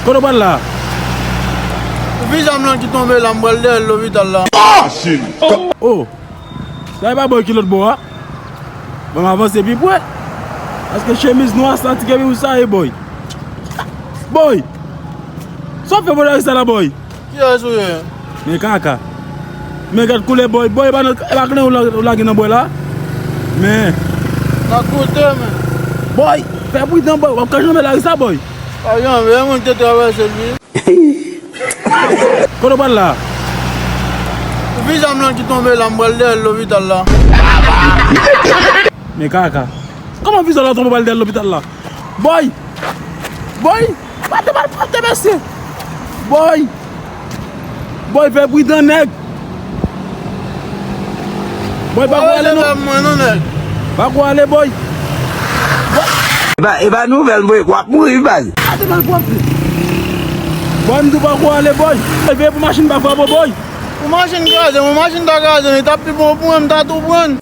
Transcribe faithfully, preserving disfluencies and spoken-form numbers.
Kote w pral la? Viza m lan ki tonbe la, m pral dèyè l lopital la. Oh! Sa e pa bòy ki lòt bò a? Ban m avanse pi pre. Paske chemiz nwa sa ti kebi ou sa e bòy. Bòy! Sa w fè bò dèyè sa la bòy? Kiyès ou ye? Men kaka. Men gad koulè bòy. Bòy, e pa nan, e pa klen ou la- ou lage nan bòy la. Men. Nan koute, men. Bòy, fè pridan bòy. W ap ka janbe lari sa bòy. Pa janbe, e mwen ki te travèse l wi. Kote w pral la? Viza m lan ki tonbe la, m pral dèyè l lopital la. Men kaka. Kòman viza w la tonbe w pral dèyè l lopital la? Bòy! Bòy! Pa te mal pa te mesye! Bòy! Bòy, fè pridan nèg! Bòy, pa kou ale non! Mwen non nèg. Pa kou ale bòy! E pa, e pa nouvèl, bòy, w ap mouri, baz. Pa te mal pwòp li! Bòy, m di w pa kou ale bòy! Veye pou machin pa frape w bòy! Pou machin kraze, mwen machin ta kraze, men t ap pi bon pou mwen, m ta tou pran.